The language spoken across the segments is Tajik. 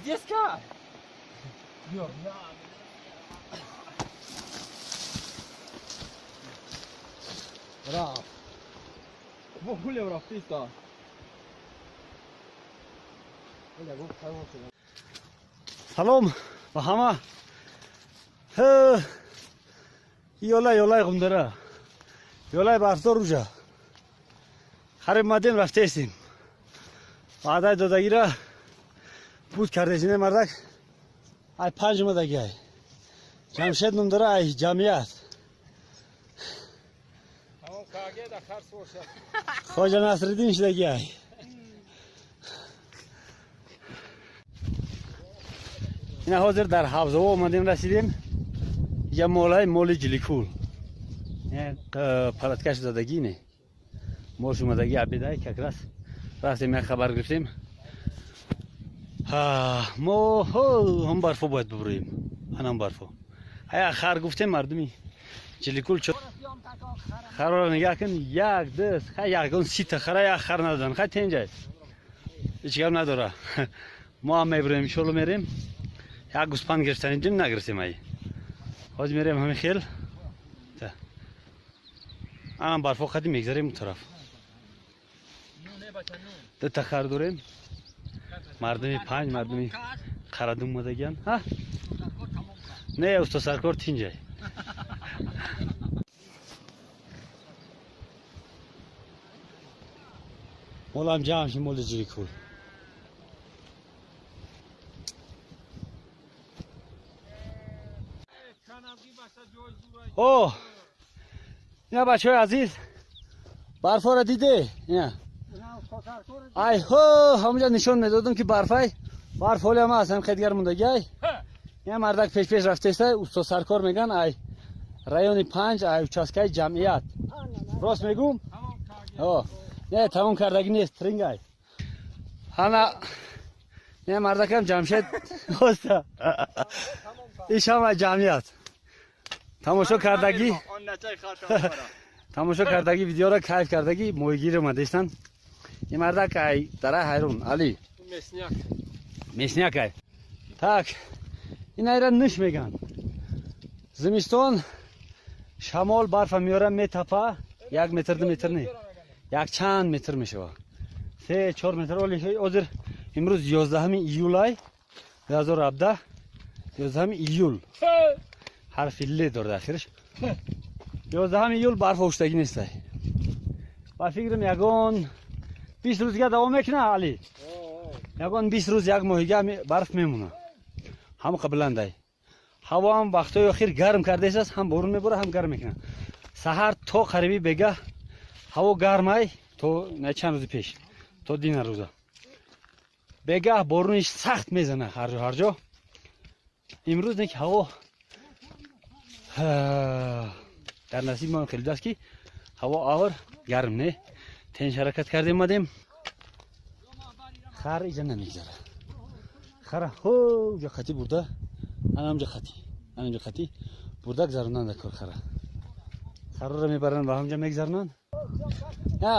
Здесь-ка! Раф. Салом ба ҳама. Ёлай ёлай ғумдара. Ёлай барфдор уҷа. Хариб мадем рафтаестем. Ваъдаи додагира буд кардесине мардак. Ай панҷ омадаги ай. Ҷамшед ном дора ай ҷамъият. Хоҷа Насриддин шудаги ай. Ина ҳозир дар ҳавзаво омадем расидем. Я молай моли Ҷиликул. Палаткаш задагӣ не. Мол шумадаги обедай как раз рафтем як хабар гирифтем. Мо ҳам барфо бояд бибурем. Анам барфо. Ая хар гуфтем мардуми Ҷиликул хароро нигаҳ кун як ду хай ягон сита хара як хар надодан хай тенҷай. Ҳеҷ гап надора. Мо ҳам мебурем иншолло мерем. Як гӯспанд гирифтанидим дим нагирифтем ай. Ҳозир мерем ҳамин хел. Анам барфо қадим мегзарем он тараф. Дута хар дорем. Мардуми панҷ мардуми Қарадум омадагиян. Ҳа? Не, усто саркор тинҷай. Молам ҷамъ ши моли Ҷиликул. О! Ина бачаҳои азиз, барфоро диде? Ина. Ай ҳо, ҳамонҷа нишон медодам ки барфай, барф ҳолиам аст, ҳам хедгар мондагиай. Ина мардак пеш-пеш рафтеста, усто саркор меган, ай райони панҷ, ай участкаи ҷамъият. Рост мегум? О, не, тамом кардагӣ нест, трингай. Ҳана не мардакам Ҷамшед оста. Иш ҳама ҷамъият. Тамошо кардагӣ. Тамошо кардагӣ видеоро кайф кардагӣ моҳигир омадаистанд. Ин мардак ай дара ҳайрон Али. Месняк. Месняк ай. Так. Ин айра ниш меган. Зимистон шамол барфа меора метапа, 1 метр 2 метр не. Як чанд метр мешава. 3-4 метр оли ҳозир имрӯз 11 июлай 2017 11 июл. Ҳарфи Л дорад ахираш. 11 июл барф оштагӣ нестай. Ба фикрам ягон 20 рӯз дига давом мекуна Али. Ягон 20 рӯз як моҳига барф мемона. Ҳам қабландай. Ҳаво ҳам вақтҳои охир гарм кардаистааст, ҳам борон мебора, ҳам гарм мекунад. Саҳар то қариби бегаҳ ҳаво гармай то на чанд рӯзи пеш, то дина рӯза. Бегаҳ борониш сахт мезана ҳар ҷо ҳар ҷо. Имрӯз не ки ҳаво дар насиби мо хеле аст ки ҳаво авр гарм не. Тенш ҳаракат кардем омадем. Хар иҷа намегзара. Хара ҳо ҷо хати бурда, анамҷа хати, анамҷа хати бурда гузаронанд кор хара. Хароро мебаранд ва ҳамҷа мегузаронанд. Ҳа.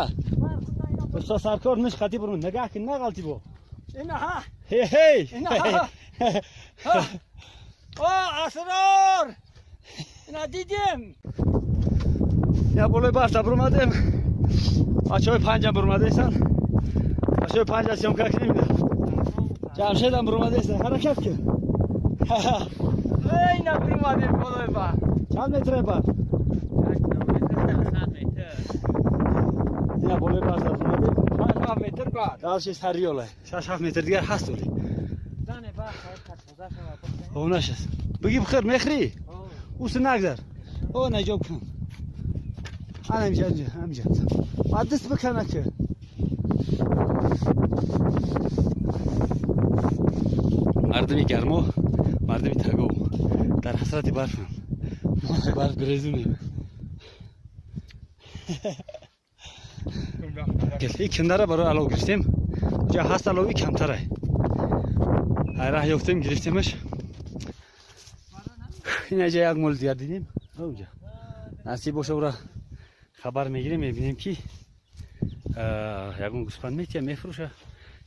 Усто саркор ниш хати бурун, нгаҳ ки нағалти бо. Инаҳа. Ҳей ҳей. Инаҳа. О, асрор! Ина дидем. Я болои барф бурмадем. Бачаҳои панҷам бурмадаистанд. Бачаҳои панҷа съёмка кунем. Ҷамшедам бурмадаистанд. Ҳаракат кун. Эй, ина бурмадем болои барф. Чанд метре барф? Ина болои барф бурмадем. 6-7 метр барф. Дальше сари ёлай. 6-7 метр дигар ҳаст оли. Зане барф тоза шава. О, нашаст. Бигӣ бихӯр, мехӯрӣ? Уси нагзар. О, наҷоб кун. Ана инҷа, инҷа, инҷа. Баъд даст бикана ки. Мардуми гармо, мардуми тагов дар ҳасрати барфанд. Мо барф гурезунем. И киндара барои алов гирифтем. Ҷа ҳаст алови камтарай. Ай раҳ ёфтем, гирифтемаш. Инаҷа як мол дигар дидем. Оҷа. Насиб боша ура Хабар мегирем, мебинем ки ягон гӯспанд метия, мефурӯша,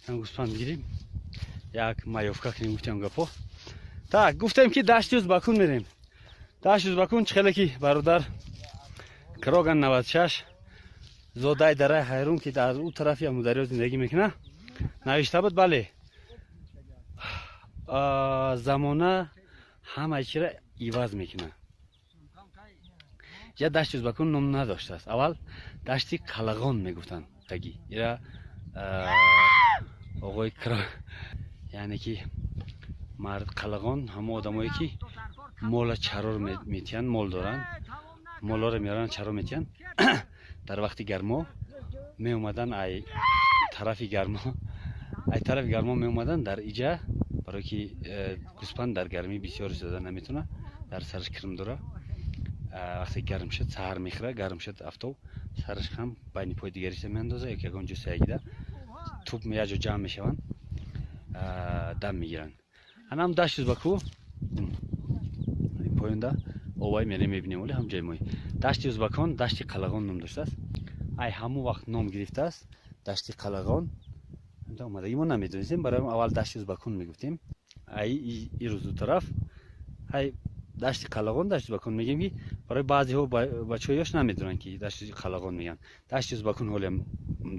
ягон гӯспанд мегирем, як маёвка кунем, гуфтем гапо. Так, гуфтем ки дашти Узбакун мерем. Дашти Узбакун чӣ хеле ки бародар Кроган 96 зодаи дараи Ҳайрун, ки дар ӯ тарафи Амударё зиндагӣ мекунад, навишта буд. Бале, замона ҳамаи чиро иваз мекунад. Я дашти Узбакун ном надоштааст. Аввал дашти Қалағон мегуфтанд. Таги ира оғои Кро, яъне ки мард қалағон, ҳамо одамое ки мола чарор метиҳанд, мол доранд, молоро меоранд, чаро метиҳанд. Дар вақти гармо меомадан, ай тарафи гармо, ай тарафи гармо меомадан дар иҷа, барое ки гӯспанд дар гармӣ бисёр истода наметавона, дар сараш кирм дора. Вақте гарм шуд, саҳар мехӯра, гарм шуд афтоб, сараш ҳам байни пои дигариша меандоза ё ягон ҷо саягида туп як ҷо ҷамъ мешаванд, дам мегиранд. Анам дашти Узбаку поёнда овай мерем, мебинем, оли ҳам ҷои мои. Дашти Узбакон дашти Қалағон ном доштааст. Ай ҳамон вақт ном гирифтааст дашти Қалағон. Омадаги мо намедонистем, барои аввал дашти Узбакун мегуфтем. Ай ирӯзу тараф ай дашти Қалағон, дашти Узбакун мегем, ки барои баъзеҳо бачаҳои ёш намедонанд, ки дашти Қалағон мегӯянд. Дашти Узбакун ҳолиам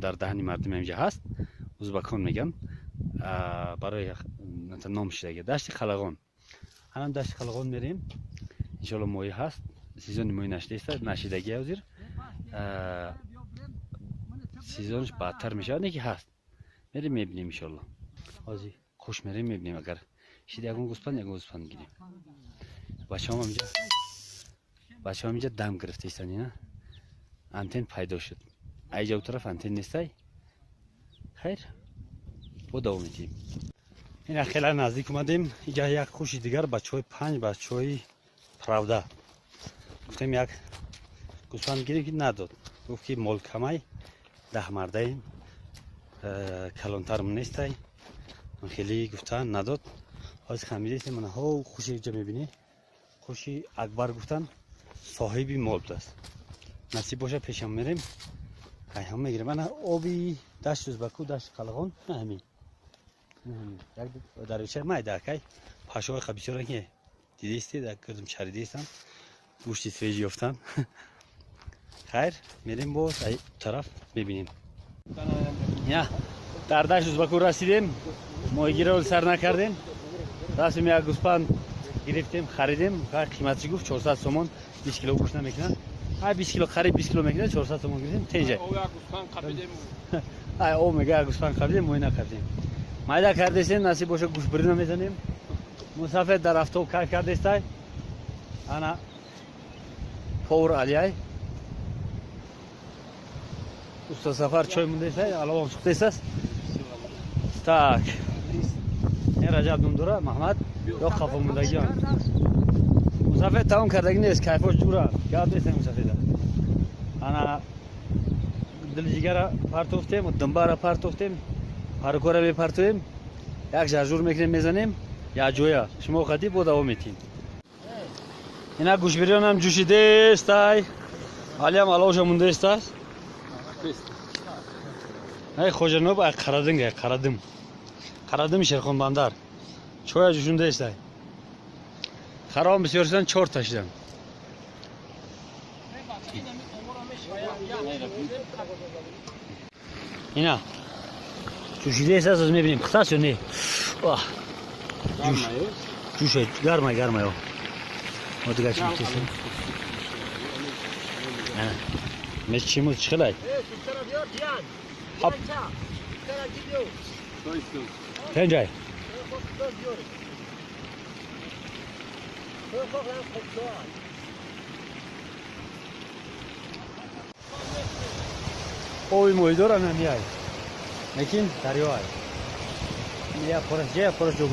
дар даҳни мардуми ҳамҷа ҳаст, Узбакон мегӯянд, барои ном шидаги дашти Қалағон. Ҳанам дашти Қалағон мерем, иншоалло моҳӣ ҳаст. Сезони моҳӣ нашидаиста, нашидаги ҳозир, сезонаш баъдтар мешавад, не ки ҳаст. Мерем, мебинем, иншоалло. Ҳозир хуш мерем, мебинем, агар шида ягон гӯспанд, ягон гӯспанд гирем. Бачаҳом инҷа дам гирифта истанд. Ина антен пайдо шуд, айҷа у тараф антен нестай. Хайр, бо давом медиҳем. Ина хеле наздик омадем. Иҷа як хуши дигар, бачаҳои панҷ, бачаҳои Правда. Гуфтем, як гӯсфанд гирем, ки надод. Гуфт ки мол камай, 10 мардаем, калонтарм нестай. Хеле гуфта надод. Ҳозир хамидестем. Мана ҳо хуши иҷа мебинӣ, хуши Акбар гуфтан, соҳиби мол будааст. Насиб боша, пешам мерем, ҳам мегирем. Ана оби дашти Узбаку, дашти Қалағон ҳамин дарвеча майда акай пашои ха бисёра ки дидисти, кирдум чаридистам, гӯшти свежий ёфтам. Хайр, мерем, боз ай тараф мебинем. Я дар дашти Узбаку расидем, моҳигиро сар накардем. Расим, як гӯспанд гирифтем, харидем. Қиматши гуфт 400 сомон, 20 кило гӯшт намекунад. Ай 20 кило, қариб 20 кило мекунад, 400 сомон гирифтем. Тенҷа ай о мега, як гӯспанд қабидем, моҳӣ накардем, майда кардесем. Насиб боша, гӯшбирина мезанем. Мусафир дар афтоб кайф кардестай. Ана повар Алияй, уста Сафар чой мондестай, аловам сухтесаст. Так, ин Раҷаб ном дора, Маҳмад ё қафо мондагиён. Мусафир тамом кардаги нест, кайфош ҷура, гап нестем мусафида. Ана дилҷигара партофтем, думбара партофтем, парукора мепартоем, як жажур мекунем, мезанем як ҷоя. Шумо қадӣ бо давом метиҳем. Ина гӯшбирёнам ҷӯшидестай, алиам аловша мондестааст. Ай Хоҷаноб, ай Қарадинг, ай Қарадим, Қарадими Шерхонбандар чоя ҷӯшундаестай. Харом бисёр шудан, чорта шидан. Ина ҷӯшидаест, аз мебинем, пухтааст ё не. Ҷӯш ҷӯша, гармай, гармай. О, дигар чӣ гуфтесем? Мечимуз чӣ хелай? Тенҷай. Оби моҳидор анамияй, лекин дарёай. Я пораш ҷая пораш ҷо.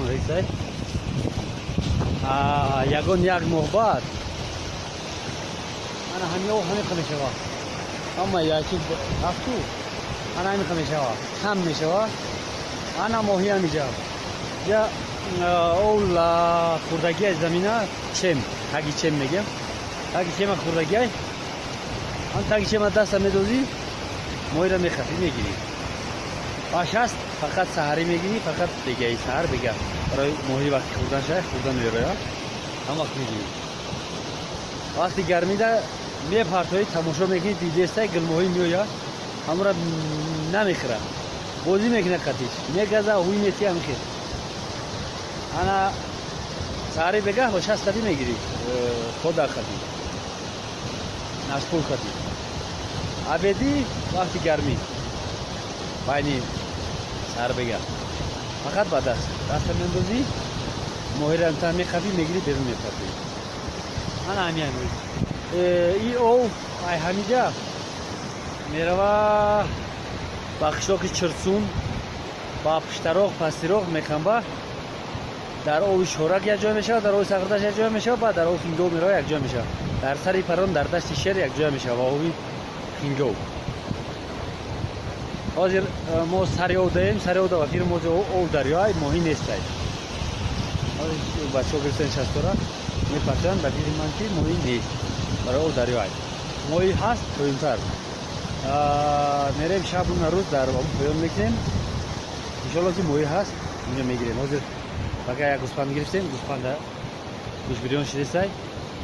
Ягон як моҳ баъд ана ҳами об ҳамиқа мешава. Ама яки рафту, ана ҳамиқа мешава, кам мешава. Ана моҳӣ ҳамиҷа я ов хурдагиай, замина чем таги чем мегем, таги чема хурдагиай. Ҳам таги чема даста медозӣ, моҳиро мехафӣ, мегирӣ. Ба шаст фақат саҳарӣ мегирӣ, фақат бегаи саҳар бега. Барои моҳӣ вақти хӯрдан шавад, хӯрдан меояд, ҳам вақт мегирӣ. Вақти гармида мепартоӣ, тамошо мекунӣ, дидестай гулмоҳӣ меояд, ҳамонро намехӯрад. Бозӣ мекунад қатиш, мегаза, ҳуй метия мехӯрад. Ана саҳари бегаҳ ба шаст қатӣ мегирӣ, хода қатӣ, нашпул қатӣ. Абедӣ вақти гармӣ байни саҳар бегаҳ фақат ба даст. Даста мендозӣ, моҳиро та мехафӣ, мегирӣ, берун мепартоӣ. Ана ҳамин моҳӣ. И ов ай ҳамиҷа мерава ба қишлоқи Чирсун, ба Пуштароғ, Пастироғ, Мехамба. Дар ови Шорак якҷоя мешавад, дар ови Сағирдашт якҷоя мешавад, баъд дар ови Хингов мерава, якҷоя мешавад. Дар сари парон, дар дашти Шер якҷоя мешавад ва ови Хингов. Ҳозир мо сари ов даем, сари ов да вақти мо ов дарёай, моҳӣ нестай. Ҳозир бачаҳо гирифтан шастора мепартоянд, ба фикри ман ки моҳӣ нест, барои ов дарёай. Моҳӣ ҳаст поёнтар. Мерем шабу рӯз дар поён мекунем. Иншоалло ки моҳӣ ҳаст, инҷо мегирем. Ҳозир фақат як гӯспанд гирифтем, гӯспанда гӯшбирён шидесай,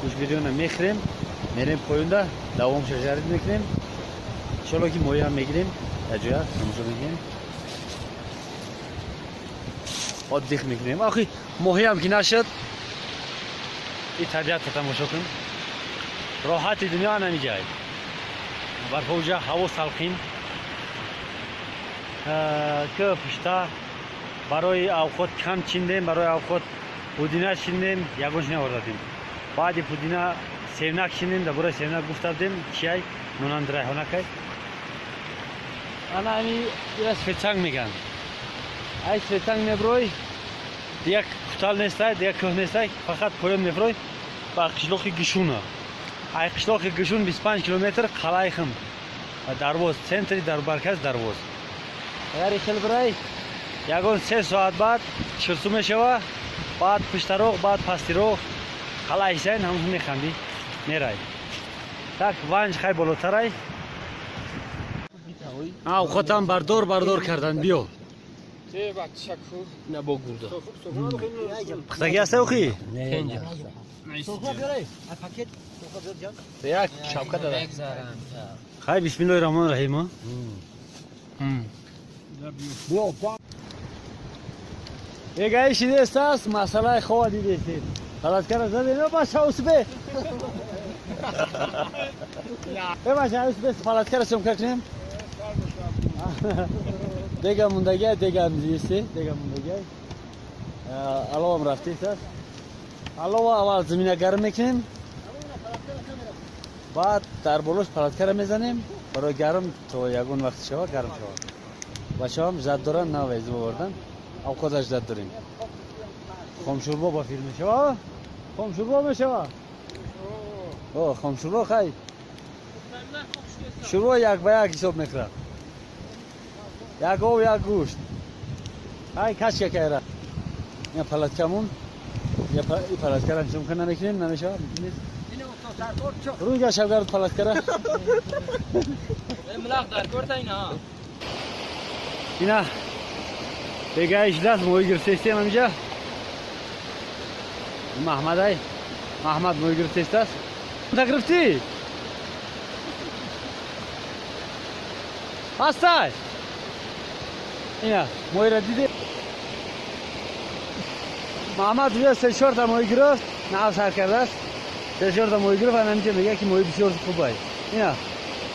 гӯшбирёнро мехӯрем, мерем поёнда, давомша жарид мекунем. Иншоалло ки моҳӣ ҳам мегирем, як ҷоя тамошо мекунем. Отдых мекунем. Охи моҳӣ ҳам ки нашуд, ин табиатро тамошо кун. Роҳати дунё ана ҳамиҷай. Барфа уҷа, ҳаво салқин. Ки пушта барои авқот кам чиндем, барои авқот пудина чиндем, ягонш наовардадем. Баъди пудина севнак чиндем, дар бораи севнак гуфта будем, чиай монанд райҳонакай. Ана ҳами ира Светанг мегӯянд. Ай Светанг меброй, дигар кутал нестай, дигар кӯҳ нестай, фақат поён меброй ба қишлоқи Гишуна. Ай қишлоқи Гишун 25 километр қалъаи Хим. Дарвоз, центри дар марказ Дарвоз. Агар хел бирай, ягон 3 соат баъд Чирсу мешава, баъд Пуштароғ, баъд Пастироғ, қалъаи Ҳисайн, ҳамон механдӣ, мерай. Так Ванҷ хай болотарай. Авқотам бардор бардор кардан, биё. Пухтагӣ ҳаста охи? Як шавка дада. Хай бисмиллоҳи раҳмони раҳим. Егаи шидестааст, масъалаи хова дидестед. Палаткара задем, э бача усбе. Э бача усбе, палаткара съёмка кунем. Дега мундагиай, дега дидесте, дега мундагиай. Аловам рафтестааст. Алова аввал замина гарм мекунем. Баъд дар болош палаткара мезанем, барои гарм то ягон вақт шава, гарм шава. Бачаҳам зад доранд, нав изба овардан. Авқоташ зад дорем. Хомшӯрбо ба филм мешава? Хомшӯрбо мешава? О, хомшӯрбо хай. Шӯрбо як ба як ҳисоб мекунад. Як ов, як гӯшт. Хай кашка кайра. Я палаткамон. Я палаткара ҳисоб кунам намекунем, намешава? Нест. Рӯй гашавгар палаткара. Ина бегаи шидаст, моҳӣ гирифтестем ҳамиҷа. Маҳмадай, Маҳмад моҳӣ гирифтестааст. Та гирифтӣ? Ҳастай? Ина моҳиро диде? Маҳмад уя се чорта моҳӣ гирифт, нав сар кардааст. Се чорта моҳӣ гирифт, ана ҳамиҷа мегӯяд ки моҳӣ бисёр хубай. Ина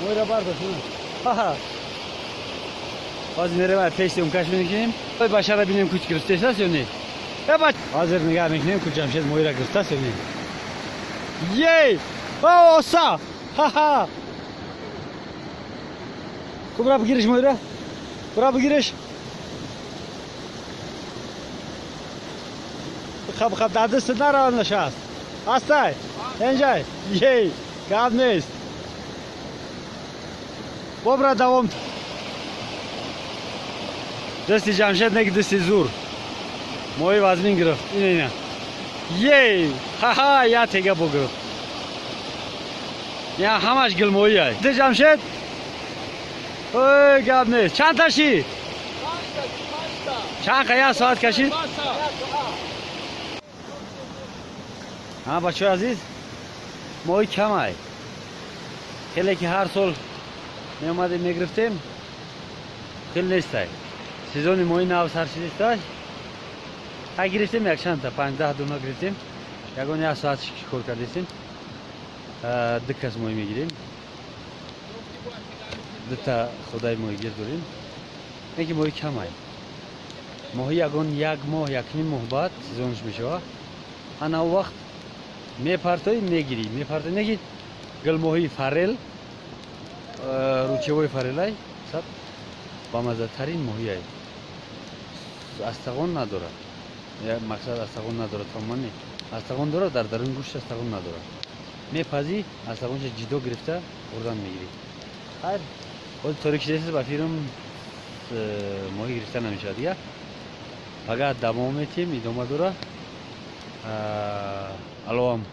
моҳиро бардошт. Ха. Ҳозир мерем ай пеш съёмкаш мекунем. Башара бинем куч гирифтестааст ё не. Ҳозир нигаҳ мекунем ку Ҷамшед моҳиро гирифтааст ё не. Ей! О, оса! Ха-ха! Кубра бигириш моҳиро. Кубра бигириш. Хаб хаб дар дастат наравад нашаст. Ҳастай? Инҷай. Ей! Гап нест. Бобра давом. Дасти Ҷамшед неки дасти зур. Моҳи вазмин гирифт. Ина ина. Ей! Ха-ха, я тега бо гирифт. Я ҳамаш гилмоӣ ай. Ди Ҷамшед? Ой, гап нест. Чанд та шид? Чанд қа як соат кашид? Ҳа, бачаҳои азиз, моҳи кам ай. Хеле ки ҳар сол меомадем мегирифтем, хеле нестай. Сезони моҳи нав сар шидистай. Ҳа, гирифтем якчандта, 5-10 дуна гирифтем. Ягон як соат кор кардистем. Ду кас моҳӣ мегирем. Дута худаи моҳигир дорем. Не ки моҳи кам ай. Моҳи ягон як моҳ, якним моҳ баъд сезонш мешавад. Ана он вақт мепартоӣ, мегирӣ. Мепартоӣ, не ки гилмоҳии форель, ручьевой форель ай, сад бамаззатарин моҳӣ ай. Астағон надорад. Мақсад астағон надорад, тамоман не. Астағон дорад, дар дарун гӯшт астағон надорад. Мепазӣ, астағонша ҷидо гирифта хӯрдан мегирӣ. Хайр, боз торик шидааст, ба фирм моҳӣ гирифта намешавад дигар. Пага давом метиҳем, идома дора. Аловам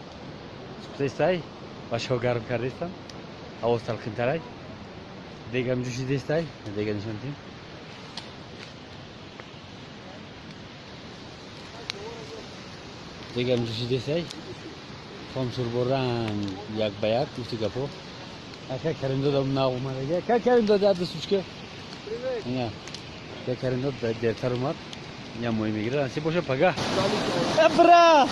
сӯхтаистай, бачаҳо гарм кардаистанд, ҳаво салқинтарай. Дегам ҷӯшидаистай, дега нишон диҳем. Дегам ҷӯшидаистай. Том сурборанг як ба як гуфти гапо. Ака Каримдодам нав омадаги. Ака Каримдод як ду сучка. Ака Каримдод дертар омад. Я моҳӣ мегирад. Насиб боша пага. Бра!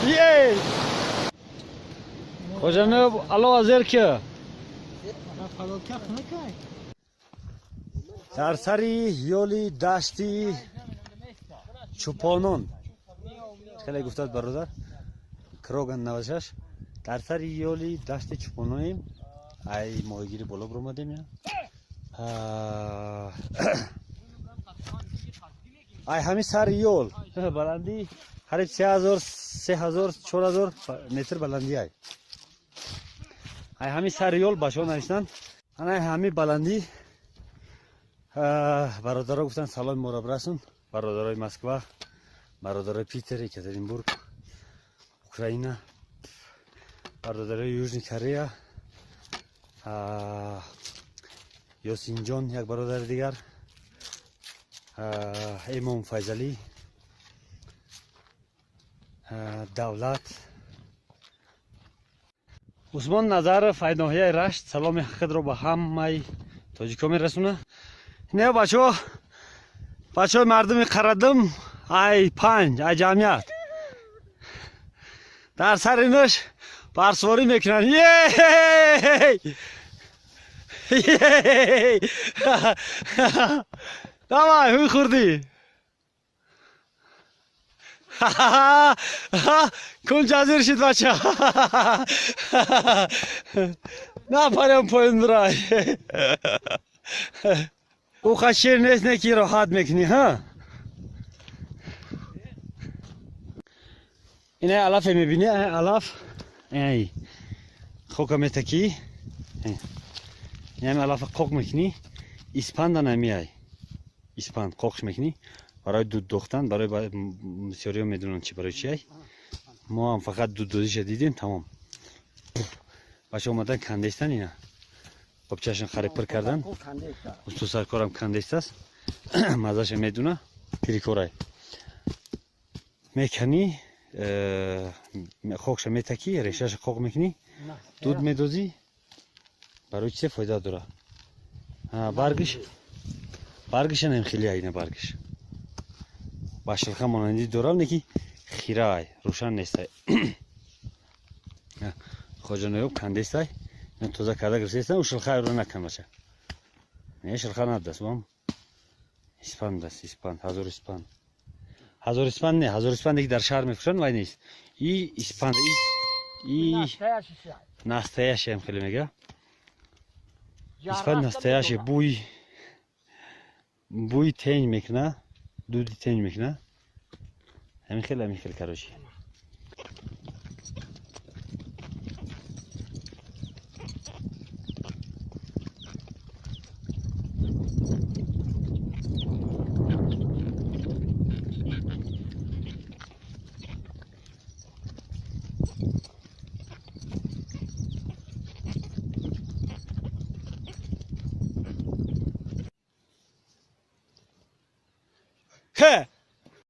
Ей! Хоҷаноб, алло зер ки. Дар сари ёли дашти Чӯпонон. Хеле гуфтад бародар. Кроган 96. Дар сари ёли дашти Чӯпоноем. Ай моҳигири боло биромадем я. Ай ҳамин сари ёл баландӣ қариб 3000, 3000, 4000 метр баландӣ ай. Ай ҳамин сари ёл бачаҳо навиштанд. Ана ҳамин баландӣ бародаро гуфтанд саломи моро бирасон. Бародарои Москва, бародарои Питер, Екатеринбург, Украина, бародарои Южный Корея, Ёсинҷон як бародари дигар, Имом Файзалӣ, Давлат, Усмон Назаров, ай ноҳияи Рашт саломи худро ба ҳамаи тоҷикҳо мерасонад. Не бачаҳо, бачаҳои мардуми Қарадум, ай панҷ, ай ҷамъият дар сари нӯш барсворӣ мекунанд. Ей! Ей! Давай, ҳуй хӯрдӣ. Кун ҷазир шид бача. Напарем поин бирай. Ӯ қашир нест, не ки роҳат мекунӣ, ҳа? Ина алафе мебинӣ, алаф. Эй. Хока метакӣ. Ин алафа қоқ мекунӣ, испанда намеай. Испанд қоқш мекунӣ барои дуд дохтан, барои бисёриҳо медонанд чи барои чи ай. Мо ҳам фақат дуддозиша дидем, тамом. Бача омадан кандестан ина. Обчашон хариб пир кардан. Усту саркорам кандестаст. Мазаша медуна, пирикорай. Меканӣ, хокша метакӣ, решаша қоқ мекунӣ, дуд медозӣ, барои чизе фоида дора. Баргиш, баргиша нем хеле ай, на баргиш. Ба шилха монандӣ дорам, не ки хира ай, рӯшан нестай. Хоҷаноёб кандестай, тоза карда гирифтаистан, ӯ шилхаро накан бача. Не, шилха надаст, вам испанд аст, испанд, ҳазор испанд. Ҳазор испанд не, ҳазор испанде ки дар шаҳр мефурӯшанд, вай нест. И испанд, и настоящий ам хеле мега. Испанд настоящий, бӯи тенҷ мекуна, дуди тенҷ мекуна. Ҳамин хел, ҳамин хел, короче. К.